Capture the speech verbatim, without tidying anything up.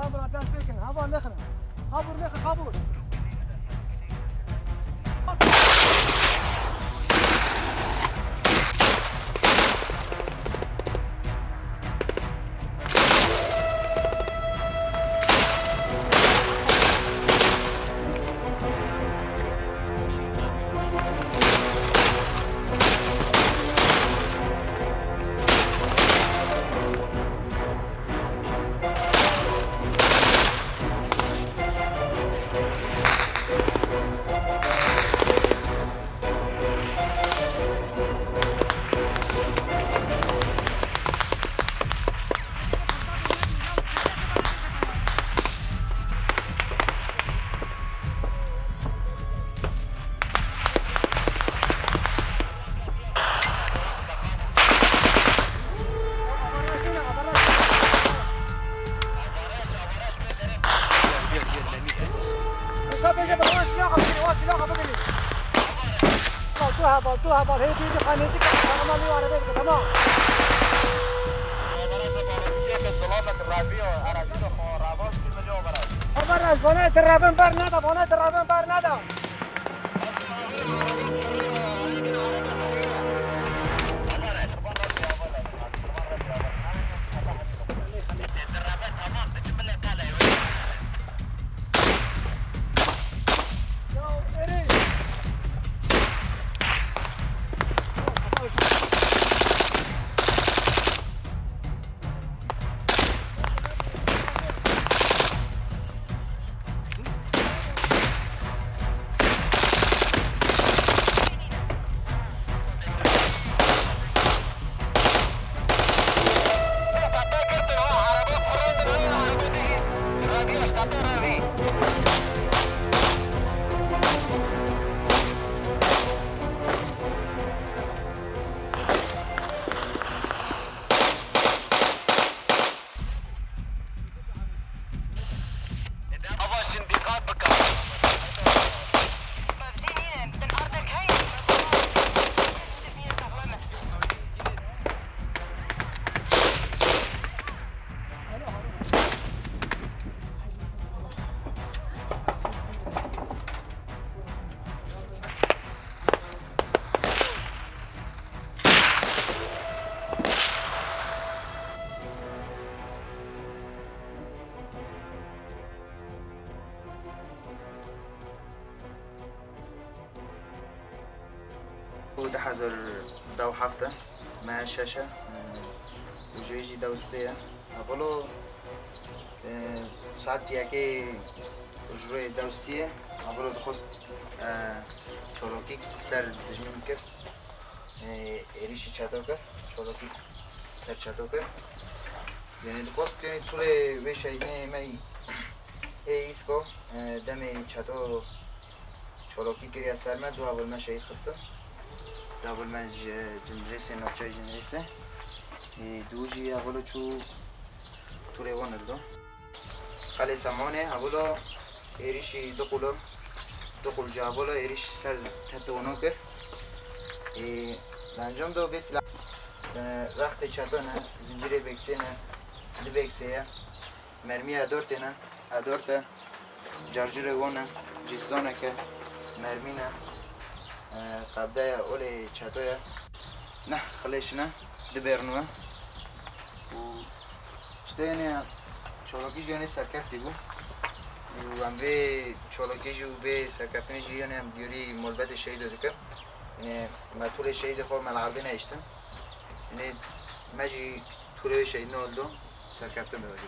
Heval dest pê kin, heval nexin. Heval nexin, heval. Baltu ha, baltu ha, bal. Hê, hê, hê, hê, nêzîk, tamam. Abar ez vana, te revin ber neda, vana te revin ber neda. û du hezar û deh heft e, me şeş e, û jê jî deh û sê ye. Apollo, e, saet yekê ji rûyê deh û sê ye. Apollo dixwest, e, çolokîk ser dijmin bikir. E, êrîşî çeto kir, çolokîk ser çeto kir. Yanî dixwest, yanî, tûlê wê şehîdinê me ê îsko, e, demê çeto çolokî kiriye ser me, du heval me şehîd xistin. Du heval me ji Cindirêsê, navçeyê Cindirêsê. Ê, dû jî hevala çû tûrê wan li do. Xelê Semanê hevala êrîşî du qûl, du qûl ji hevala êrîş ser tepê wana kir. Ê, li encam de vê silah, e, rextê çeto ne, zincîrê bêksê ne, di bêksê ye. Mermiya dörtê ne, e dört e, carcurê wan e, cîzdaneke, mermî ne, e, qebde ye, olê çeto ye. Neh xilêş ne, dibêrnû ye. Û işte, yanî, çolokî jî, yanî, serkeftî bû. Û em vê çolokî jî û vê serkeftinê jî, yanî, em diyarî malbetê şehîdo dikin. Yanî, me tûlê şehîdê xwe me li erdê nehiştin. Yanî, me jî tûlê wê şehîdinê oldo serkeftin bê wezî.